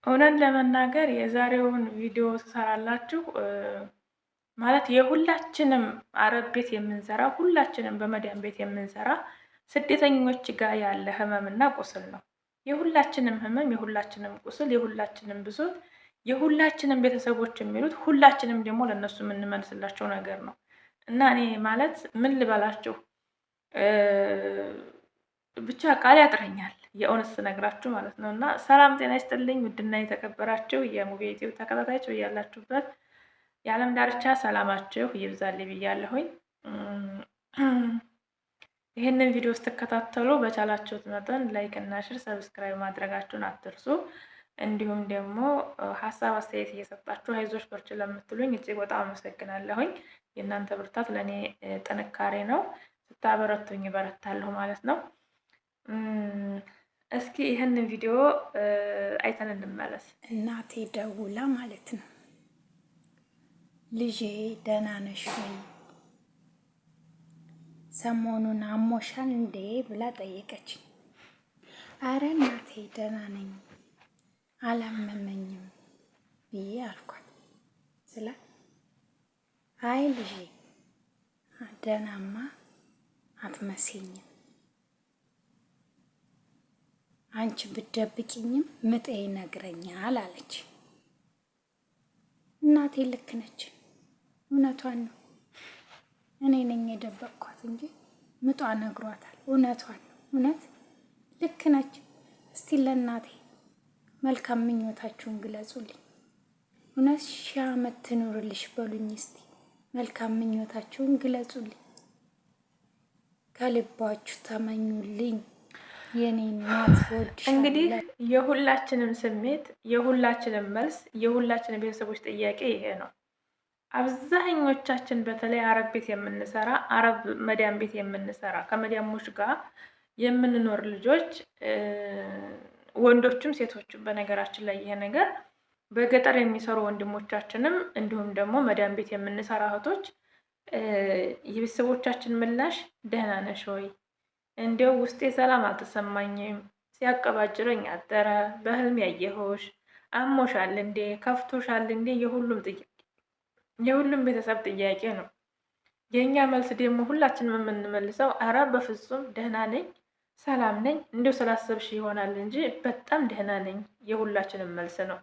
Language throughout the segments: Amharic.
እውነት ለመናገር የዛሬውን ቪዲዮ ስሰራላችሁ ማለት የሁላችንም አረብ ቤት የምንሰራ፣ ሁላችንም በመዳን ቤት የምንሰራ ስደተኞች ጋር ያለ ህመምና ቁስል ነው። የሁላችንም ህመም፣ የሁላችንም ቁስል፣ የሁላችንም ብሶት፣ የሁላችንም ቤተሰቦች የሚሉት፣ ሁላችንም ደግሞ ለእነሱ የምንመልስላቸው ነገር ነው። እና እኔ ማለት ምን ልበላችሁ፣ ብቻ ቃል ያጥረኛል የእውነት ስነግራችሁ ማለት ነው። እና ሰላም ጤና ይስጥልኝ ውድና የተከበራችሁ የሙቤ ዩቲዩብ ተከታታዮች፣ ብያላችሁበት የዓለም ዳርቻ ሰላማችሁ ይብዛልኝ ብያለሁኝ። ይህንን ቪዲዮ ስትከታተሉ በቻላችሁት መጠን like እና share፣ subscribe ማድረጋችሁን አትርሱ። እንዲሁም ደግሞ ሀሳብ አስተያየት እየሰጣችሁ አይዞሽ በርቺ ለምትሉኝ እጅግ በጣም አመሰግናለሁኝ። የእናንተ ብርታት ለእኔ ጥንካሬ ነው። ስታበረቱኝ እበረታለሁ ማለት ነው። እስኪ ይህንን ቪዲዮ አይተን እንመለስ። እናቴ ደውላ ማለት ነው፣ ልጄ ደህና ነሽ ወይ? ሰሞኑን አሞሻል እንዴ ብላ ጠየቀችኝ። አረ እናቴ ደህና ነኝ፣ አላመመኝም ብዬ አልኳት። ስላት አይ ልጄ ደህናማ አትመስይኝም፣ አንቺ ብትደብቂኝም ምጤ ይነግረኛል አለች። እናቴ ልክ ነች፣ እውነቷን ነው። እኔ ነኝ የደበቅኳት እንጂ ምጧ ነግሯታል። እውነቷን ነው። እውነት ልክ ነች። እስቲ ለእናቴ መልካም ምኞታችሁን ግለጹልኝ። እውነት ሺህ ዓመት ትኑርልሽ በሉኝ። እስቲ መልካም ምኞታችሁን ግለጹልኝ። ከልባችሁ ተመኙልኝ። የኔ እናት። እንግዲህ የሁላችንም ስሜት፣ የሁላችንም መልስ፣ የሁላችንም ቤተሰቦች ጥያቄ ይሄ ነው። አብዛኞቻችን በተለይ አረብ ቤት የምንሰራ፣ አረብ መዳም ቤት የምንሰራ፣ ከመዳሞች ጋር የምንኖር ልጆች ወንዶችም ሴቶችም፣ በነገራችን ላይ ይሄ ነገር በገጠር የሚሰሩ ወንድሞቻችንም እንዲሁም ደግሞ መዳም ቤት የምንሰራ እህቶች የቤተሰቦቻችን ምላሽ ደህና ነሽ ወይ? እንዲያው ውስጤ ሰላም አልተሰማኝም፣ ሲያቀባጅረኝ አደረ፣ በህልም ያየሁሽ፣ አሞሻል እንዴ? ከፍቶሻል እንዴ? የሁሉም ቤተሰብ ጥያቄ ነው። የእኛ መልስ ደግሞ ሁላችንም የምንመልሰው አረ በፍጹም ደህና ነኝ፣ ሰላም ነኝ፣ እንዲሁ ስላሰብሽ ይሆናል እንጂ በጣም ደህና ነኝ የሁላችንም መልስ ነው።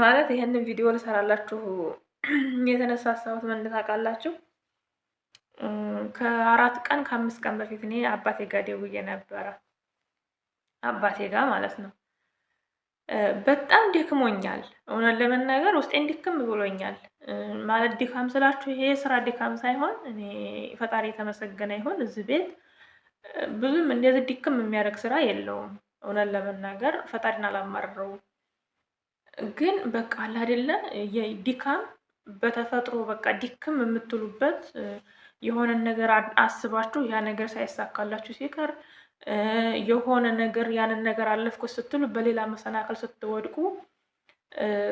ማለት ይህንን ቪዲዮ ልሰራላችሁ የተነሳሳሁት ምን ታውቃላችሁ? ከ4 ቀን ከ5 ቀን በፊት እኔ አባቴ ጋር ደውዬ ነበረ። አባቴ ጋር ማለት ነው። በጣም ደክሞኛል። እውነት ለመናገር ውስጤን ድክም ብሎኛል። ማለት ድካም ስላችሁ ይሄ የስራ ድካም ሳይሆን፣ እኔ ፈጣሪ የተመሰገነ ይሁን እዚህ ቤት ብዙም እንደዚህ ድክም የሚያደርግ ስራ የለውም። እውነት ለመናገር ፈጣሪን አላማርረውም። ግን በቃ አለ አይደለ ድካም በተፈጥሮ በቃ ድክም የምትሉበት፣ የሆነን ነገር አስባችሁ ያ ነገር ሳይሳካላችሁ ሲቀር፣ የሆነ ነገር ያንን ነገር አለፍኩ ስትሉ በሌላ መሰናክል ስትወድቁ፣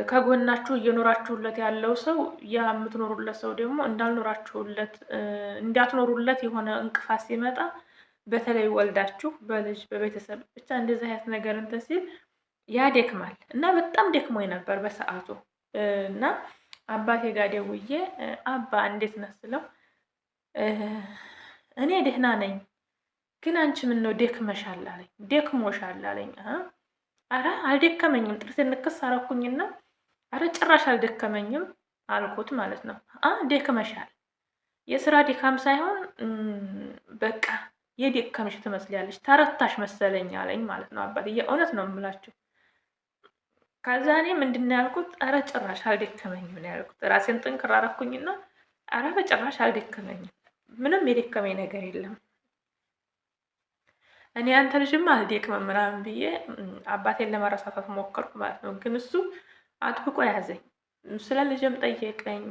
ከጎናችሁ እየኖራችሁለት ያለው ሰው ያ የምትኖሩለት ሰው ደግሞ እንዳልኖራችሁለት እንዳትኖሩለት የሆነ እንቅፋት ሲመጣ፣ በተለይ ወልዳችሁ በልጅ በቤተሰብ ብቻ እንደዚህ አይነት ነገር እንትን ሲል ያደክማል። እና በጣም ደክሞኝ ነበር በሰዓቱ። እና አባቴ ጋር ደውዬ አባ እንዴት ነህ ስለው እኔ ደህና ነኝ፣ ግን አንቺ ምን ነው ደክመሻል አለኝ። ደክሞሻል አለኝ። አረ አልደከመኝም። ጥርሴን ንክስ አረኩኝና አረ ጭራሽ አልደከመኝም አልኩት ማለት ነው። አ ደክመሻል፣ የስራ ድካም ሳይሆን በቃ የደከምሽ ትመስያለሽ፣ ተረታሽ መሰለኝ አለኝ ማለት ነው አባቴ። የእውነት ነው የምላችሁ። ከዛ እኔ ምንድን ነው ያልኩት? አረ ጭራሽ አልደከመኝም ነው ያልኩት። ራሴን ጥንክር አረኩኝና አረ በጭራሽ አልደከመኝም፣ ምንም የደከመኝ ነገር የለም። እኔ አንተ ልጅማ አልደክምም ምናምን ብዬ አባቴን ለማረሳሳት ሞከርኩ ማለት ነው። ግን እሱ አጥብቆ ያዘኝ። ስለ ልጅም ጠየቀኝ።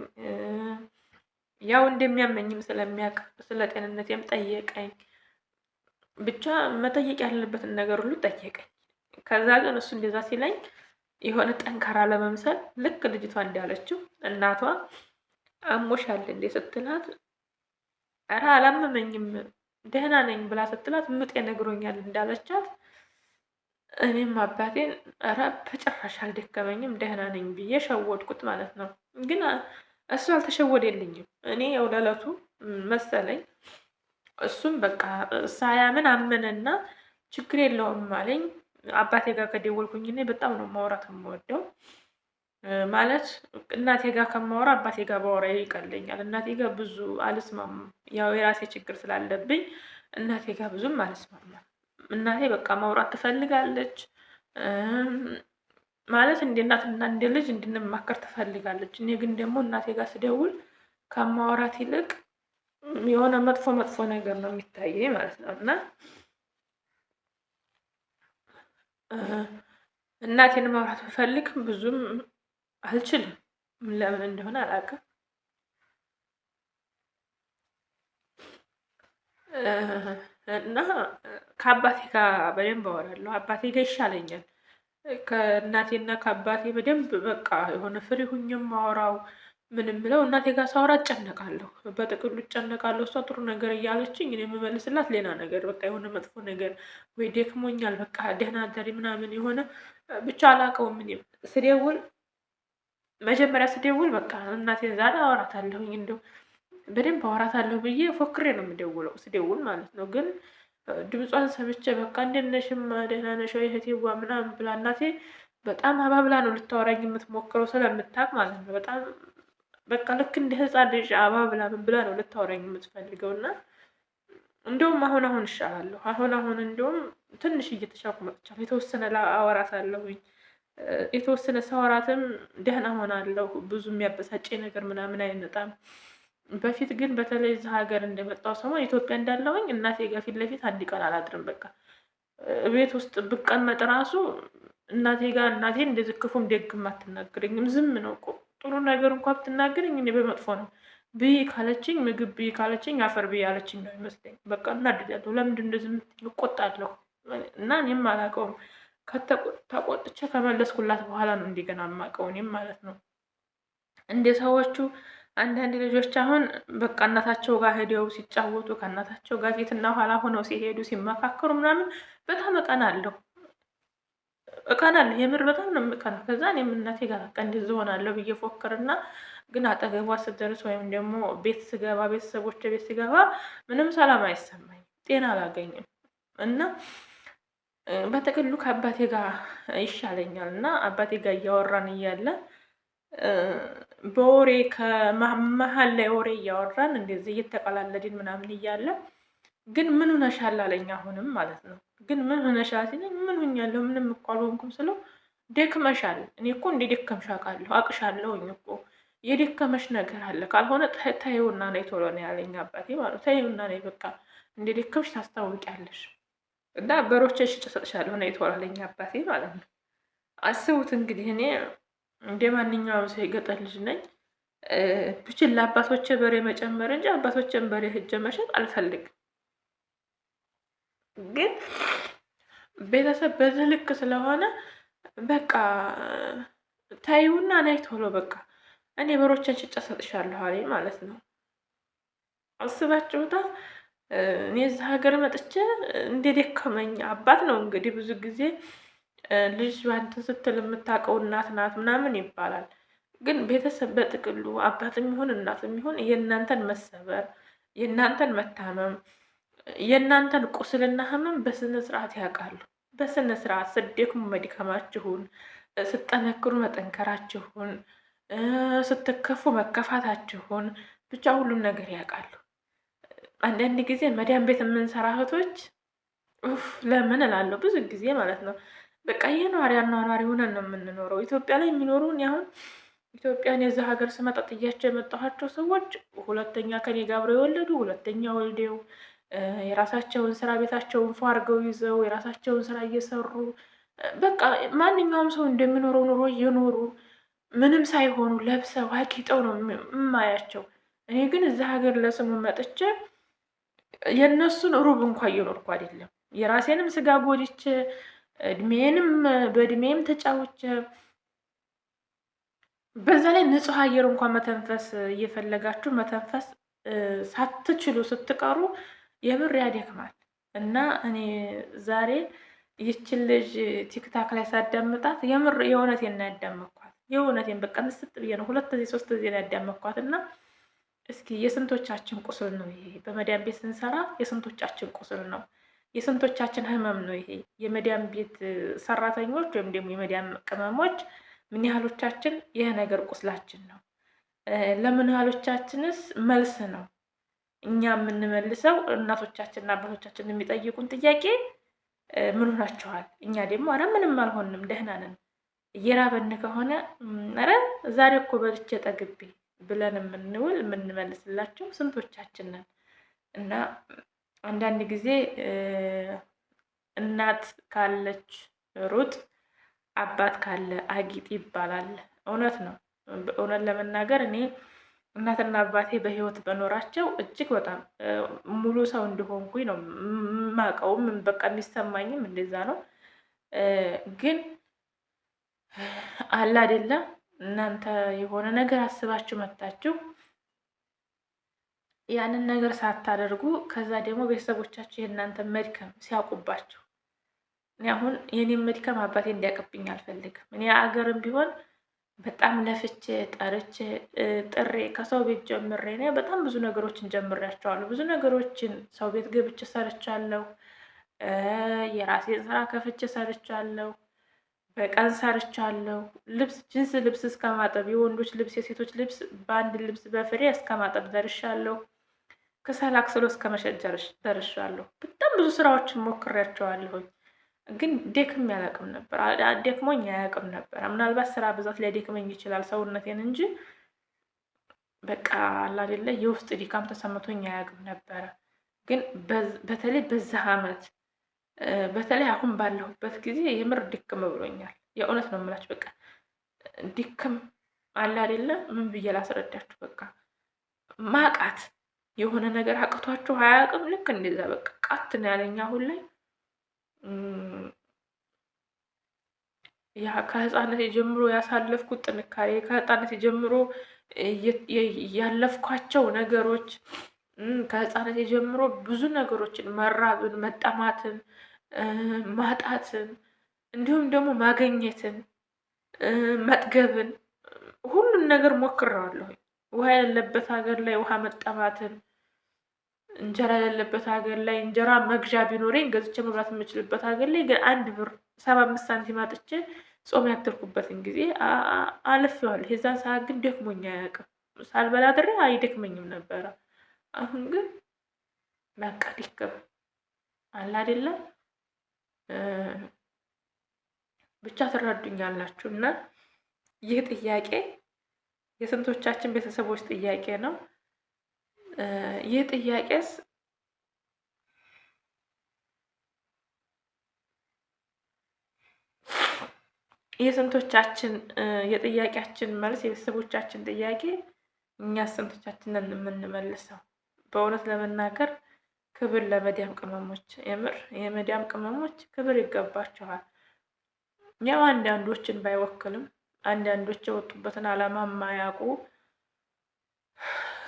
ያው እንደሚያመኝም ስለሚያውቅ ስለ ጤንነቴም ጠየቀኝ። ብቻ መጠየቅ ያለበትን ነገር ሁሉ ጠየቀኝ። ከዛ ግን እሱ እንደዛ ሲለኝ የሆነ ጠንካራ ለመምሰል ልክ ልጅቷ እንዳለችው እናቷ አሞሻል እንዴ ስትላት ኧረ አላመመኝም ደህና ነኝ ብላ ስትላት ምጤ ነግሮኛል እንዳለቻት እኔም አባቴን ኧረ በጭራሽ አልደከመኝም ደህና ነኝ ብዬ ሸወድኩት ማለት ነው። ግን እሱ አልተሸወደልኝም። እኔ ያው ለዕለቱ መሰለኝ እሱም በቃ ሳያምን አመነና ችግር የለውም አለኝ። አባቴ ጋር ከደወልኩኝ እኔ በጣም ነው ማውራት የምወደው። ማለት እናቴ ጋር ከማወራ አባቴ ጋር ባወራ ይቀለኛል። እናቴ ጋር ብዙ አልስማማም። ያው የራሴ ችግር ስላለብኝ እናቴ ጋር ብዙም አልስማማም። እናቴ በቃ ማውራት ትፈልጋለች ማለት እንደ እናትና እንደ ልጅ እንድንማከር ትፈልጋለች። እኔ ግን ደግሞ እናቴ ጋር ስደውል ከማውራት ይልቅ የሆነ መጥፎ መጥፎ ነገር ነው የሚታየኝ ማለት ነው። እና እናቴን ማውራት ብፈልግ ብዙም አልችልም። ለምን እንደሆነ አላውቅም። እና ከአባቴ ጋር በደንብ አወራለሁ። አባቴ ጋር ይሻለኛል ከእናቴና ከአባቴ በደንብ በቃ የሆነ free ሁኜ የማወራው ምንም ብለው እናቴ ጋር ሳወራ እጨነቃለሁ። በጥቅሉ እጨነቃለሁ። እሷ ጥሩ ነገር እያለችኝ እኔ የምመልስላት ሌላ ነገር በቃ የሆነ መጥፎ ነገር ወይ ደክሞኛል፣ በቃ ደህና አደሪ ምናምን የሆነ ብቻ አላውቀውም። እኔም ስደውል መጀመሪያ ስደውል በቃ እናቴን ዛሬ አወራታለሁኝ እንደው በደንብ አወራታለሁ ብዬ ፎክሬ ነው የምደውለው ስደውል ማለት ነው። ግን ድምጿን ሰምቼ በቃ እንዴት ነሽማ ደህና ነሽ ወይ እህቴዋ ምናምን ብላ እናቴ በጣም አባብላ ነው ልታወራኝ የምትሞክረው ስለምታውቅ ማለት ነው። በጣም በቃ ልክ እንደ ሕፃን ልጅ አባብላ ምን ብላ ነው ልታወራኝ የምትፈልገው። እና እንደውም አሁን አሁን እሻላለሁ። አሁን አሁን እንደውም ትንሽ እየተሻልኩ መጥቻለሁ። የተወሰነ አወራታለሁኝ የተወሰነ ሳወራትም ደህና ሆናለሁ። ብዙ የሚያበሳጨኝ ነገር ምናምን አይመጣም። በፊት ግን በተለይ እዚህ ሀገር እንደመጣው ሰሞን ኢትዮጵያ እንዳለሁኝ እናቴ ጋር ፊት ለፊት አንድ ቀን አላድርም። በቃ ቤት ውስጥ ብቀመጥ ራሱ እናቴ ጋር እናቴ እንደዚህ ክፉም ደግም አትናገረኝም። ዝም ነው እኮ ጥሩ ነገር እንኳ ብትናገረኝ እኔ በመጥፎ ነው። ብይ ካለችኝ ምግብ ብይ ካለችኝ አፈር ብይ አለችኝ ነው ይመስለኝ። በቃ እናድዳለሁ። ለምንድን እንደዚህ የምትይኝ? እቆጣለሁ። እና እኔም አላውቀውም። ተቆጥቼ ከመለስኩላት በኋላ ነው እንደገና የማውቀው እኔም ማለት ነው። እንደ ሰዎቹ አንዳንድ ልጆች አሁን በቃ እናታቸው ጋር ሄደው ሲጫወቱ ከእናታቸው ጋር ፊትና ኋላ ሆነው ሲሄዱ ሲመካከሩ ምናምን በጣም እቀናለሁ እቀናለሁ። የምር በጣም ነው የምቀናው። ከዛ እኔም እናቴ ጋር በቃ እንደዚህ እሆናለሁ ብዬ ፎክርና ግን አጠገቧ ስደርስ ወይም ደግሞ ቤት ስገባ ቤተሰቦች ቤት ስገባ ምንም ሰላም አይሰማኝም፣ ጤና አላገኝም። እና በጥቅሉ ከአባቴ ጋር ይሻለኛል። እና አባቴ ጋር እያወራን እያለ በወሬ ከመሀል ላይ ወሬ እያወራን እንደዚህ እየተቀላለድን ምናምን እያለ ግን ምን ሆነሻል አለኝ። አሁንም ማለት ነው። ግን ምን ሆነሻል ሲለኝ ምን ሆኛለሁ? ምንም እኮ አልሆንኩም ስለው ደክመሻል፣ እኔ እኮ እንደ ደከምሽ አውቃለሁ አቅሻለሁኝ እኮ የደከመሽ ነገር አለ፣ ካልሆነ ተይውና ነይ ቶሎ ነው ያለኝ አባቴ ማለት ነው። ተይውና ነይ በቃ እንደ ደከምሽ ታስታውቂያለሽ እና በሮቼ ሽጬ እሰጥሻለሁ ነይ ቶሎ አለኝ አባቴ ማለት ነው። አስቡት እንግዲህ እኔ እንደ ማንኛውም ሰው የገጠር ልጅ ነኝ። ብችል ለአባቶቼ በሬ መጨመር እንጂ አባቶቼን በሬ ሄጄ መሸጥ አልፈልግም። ግን ቤተሰብ በዚህ ልክ ስለሆነ በቃ ታዩና ነይ ቶሎ በቃ እኔ በሮቼን ሽጬ እሰጥሻለሁ አለኝ ማለት ነው። አስባችሁታል? እኔ እዚህ ሀገር መጥቼ እንደ ደከመኝ አባት ነው እንግዲህ ብዙ ጊዜ ልጅ እንትን ስትል የምታውቀው እናት ናት ምናምን ይባላል። ግን ቤተሰብ በጥቅሉ አባትም ይሁን እናትም ይሁን የእናንተን መሰበር፣ የእናንተን መታመም፣ የእናንተን ቁስልና ህመም በስነ ስርዓት ያውቃሉ። በስነ ስርዓት ስትደክሙ መድከማችሁን፣ ስትጠነክሩ መጠንከራችሁን፣ ስትከፉ መከፋታችሁን፣ ብቻ ሁሉም ነገር ያውቃሉ። አንዳንድ ጊዜ መዳም ቤት የምንሰራ እህቶች ኡፍ ለምን እላለሁ ብዙ ጊዜ ማለት ነው። በቃ የኗሪ አኗኗሪ ሆነን ነው የምንኖረው። ኢትዮጵያ ላይ የሚኖሩ እኔ አሁን ኢትዮጵያን የዛ ሀገር ስመጣ ጥያቸው የመጣኋቸው ሰዎች ሁለተኛ ከኔ ጋር አብረው የወለዱ ሁለተኛ ወልደው የራሳቸውን ስራ ቤታቸውን ፎ አድርገው ይዘው የራሳቸውን ስራ እየሰሩ በቃ ማንኛውም ሰው እንደሚኖረው ኑሮ እየኖሩ ምንም ሳይሆኑ ለብሰው አጊጠው ነው የማያቸው። እኔ ግን እዛ ሀገር ለስሙ መጥቼ የእነሱን ሩብ እንኳ እየኖርኩ አይደለም። የራሴንም ስጋ ጎድቼ እድሜንም በእድሜም ተጫውቼ በዛ ላይ ንጹሕ አየር እንኳን መተንፈስ እየፈለጋችሁ መተንፈስ ሳትችሉ ስትቀሩ የምር ያደክማል። እና እኔ ዛሬ ይችን ልጅ ቲክታክ ላይ ሳዳምጣት የምር የእውነቴን ነው ያዳመጥኳት። የእውነቴን በቃ ምስጥ ብዬ ነው ሁለት ጊዜ ሶስት ጊዜ ነው ያዳመጥኳት። እና እስኪ የስንቶቻችን ቁስል ነው ይሄ? በመዳም ቤት ስንሰራ የስንቶቻችን ቁስል ነው? የስንቶቻችን ህመም ነው ይሄ? የመዳም ቤት ሰራተኞች ወይም ደግሞ የመዳም ቅመሞች ምን ያህሎቻችን ይህ ነገር ቁስላችን ነው? ለምን ያህሎቻችንስ መልስ ነው? እኛ የምንመልሰው እናቶቻችንና አባቶቻችን የሚጠይቁን ጥያቄ ምን ሆናችኋል? እኛ ደግሞ ኧረ ምንም አልሆንም ደህና ነን፣ እየራበን ከሆነ ኧረ ዛሬ እኮ በልቼ ጠግቤ ብለን የምንውል የምንመልስላቸው ስንቶቻችን ነን? እና አንዳንድ ጊዜ እናት ካለች ሩጥ፣ አባት ካለ አጊጥ ይባላል። እውነት ነው። እውነት ለመናገር እኔ እናትና አባቴ በሕይወት በኖራቸው እጅግ በጣም ሙሉ ሰው እንደሆንኩኝ ነው የማውቀውም፣ በቃ የሚሰማኝም እንደዛ ነው። ግን አለ አይደለ እናንተ የሆነ ነገር አስባችሁ መታችሁ ያንን ነገር ሳታደርጉ ከዛ ደግሞ ቤተሰቦቻችሁ የእናንተ መድከም ሲያውቁባችሁ፣ እኔ አሁን የኔን መድከም አባቴ እንዲያውቅብኝ አልፈልግም። እኔ አገርም ቢሆን በጣም ለፍቼ ጠርቼ ጥሬ ከሰው ቤት ጀምሬ እኔ በጣም ብዙ ነገሮችን ጀምሬያቸዋለሁ። ብዙ ነገሮችን ሰው ቤት ገብቼ ሰርቻለሁ። የራሴን ስራ ከፍቼ ሰርቻለሁ። በቀን ሰርቻለሁ። ልብስ ጅንስ ልብስ እስከ ማጠብ የወንዶች ልብስ የሴቶች ልብስ በአንድ ልብስ በፍሬ እስከ ማጠብ ደርሻለሁ። ከሰል አክስሎ እስከ መሸጥ ደርሻለሁ። በጣም ብዙ ስራዎችን ሞክሬያቸዋለሁኝ። ግን ደክሜ አላውቅም ነበር። ደክሞኝ አያውቅም ነበር። ምናልባት ስራ ብዛት ሊያደክመኝ ይችላል ሰውነቴን እንጂ በቃ አለ አይደለ የውስጥ ድካም ተሰምቶኝ አያውቅም ነበረ። ግን በተለይ በዛ አመት በተለይ አሁን ባለሁበት ጊዜ የምር ድክም ብሎኛል። የእውነት ነው የምላችሁ። በቃ ድክም አለ አይደለ ምን ብዬ ላስረዳችሁ። በቃ ማቃት የሆነ ነገር አቅቷችሁ አያውቅም። ልክ እንደዛ በቃ ቃት ነው ያለኝ አሁን ላይ ያ ከህፃነት ጀምሮ ያሳለፍኩት ጥንካሬ ከህፃነት ጀምሮ ያለፍኳቸው ነገሮች ከህፃነት ጀምሮ ብዙ ነገሮችን መራብን፣ መጠማትን፣ ማጣትን እንዲሁም ደግሞ ማገኘትን፣ መጥገብን ሁሉን ነገር ሞክሬዋለሁኝ። ውሃ የሌለበት ሀገር ላይ ውሃ መጠማትን፣ እንጀራ የሌለበት ሀገር ላይ እንጀራ መግዣ ቢኖረኝ ገዝቼ መብላት የምችልበት ሀገር ላይ ግን 1 ብር 75 ሳንቲም አጥቼ ጾም ያደርኩበትን ጊዜ አልፌዋለሁ። የዛን ሰዓት ግን ደክሞኝ አያውቅም። ሳልበላ አድሬ አይደክመኝም ነበረ። አሁን ግን በቃ ድክም አለ አይደለም። ብቻ ትረዱኛላችሁ። እና ይህ ጥያቄ የስንቶቻችን ቤተሰቦች ጥያቄ ነው? ይህ ጥያቄስ የስንቶቻችን የጥያቄያችን መልስ የቤተሰቦቻችን ጥያቄ እኛ ስንቶቻችንን የምንመልሰው? በእውነት ለመናገር ክብር ለመዲያም ቅመሞች፣ የምር የመዲያም ቅመሞች ክብር ይገባቸዋል። ያው አንዳንዶችን ባይወክልም አንዳንዶች የወጡበትን ዓላማ የማያውቁ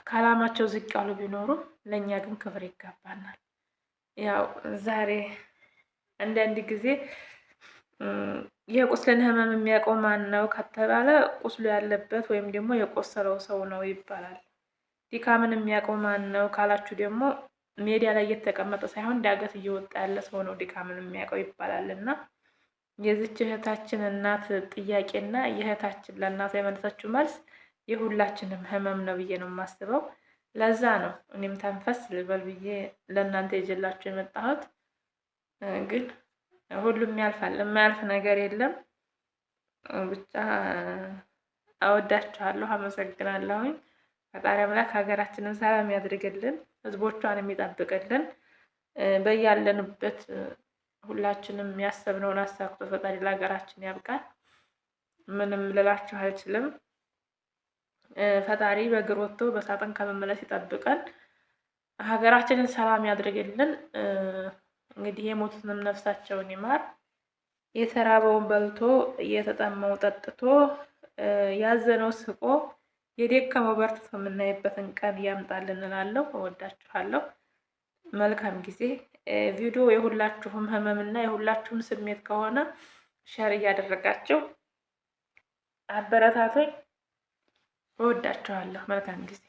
ከዓላማቸው ዝቅ ያሉ ቢኖሩም ለእኛ ግን ክብር ይገባናል። ያው ዛሬ አንዳንድ ጊዜ የቁስልን ህመም የሚያውቀው ማን ነው ከተባለ ቁስሉ ያለበት ወይም ደግሞ የቆሰለው ሰው ነው ይባላል። ድካምን የሚያውቀው ማን ነው ካላችሁ ደግሞ ሜዳ ላይ እየተቀመጠ ሳይሆን ዳገት እየወጣ ያለ ሰው ነው ድካምን የሚያውቀው ይባላል። እና የዚች እህታችን እናት ጥያቄና የእህታችን ለእናቷ የመለሰችው መልስ የሁላችንም ህመም ነው ብዬ ነው የማስበው። ለዛ ነው እኔም ተንፈስ ልበል ብዬ ለእናንተ ይዤላችሁ የመጣሁት። ግን ሁሉም ያልፋል፣ የማያልፍ ነገር የለም። ብቻ አወዳችኋለሁ፣ አመሰግናለሁኝ። ፈጣሪ አምላክ ሀገራችንን ሰላም ያድርግልን፣ ህዝቦቿን የሚጠብቅልን፣ በያለንበት ሁላችንም ያሰብነውን አሳክቶ ፈጣሪ ለሀገራችን ያብቃል። ምንም ልላችሁ አልችልም። ፈጣሪ በእግር ወጥቶ በሳጥን ከመመለስ ይጠብቀን፣ ሀገራችንን ሰላም ያድርግልን። እንግዲህ የሞቱትንም ነፍሳቸውን ይማር። የተራበውን በልቶ የተጠማው ጠጥቶ ያዘነው ስቆ የደከመው በርትቶ የምናይበትን ቀን ያምጣልን እላለሁ። እወዳችኋለሁ። መልካም ጊዜ። ቪዲዮ የሁላችሁም ህመምና የሁላችሁም ስሜት ከሆነ share እያደረጋችሁ አበረታቶኝ። እወዳችኋለሁ። መልካም ጊዜ።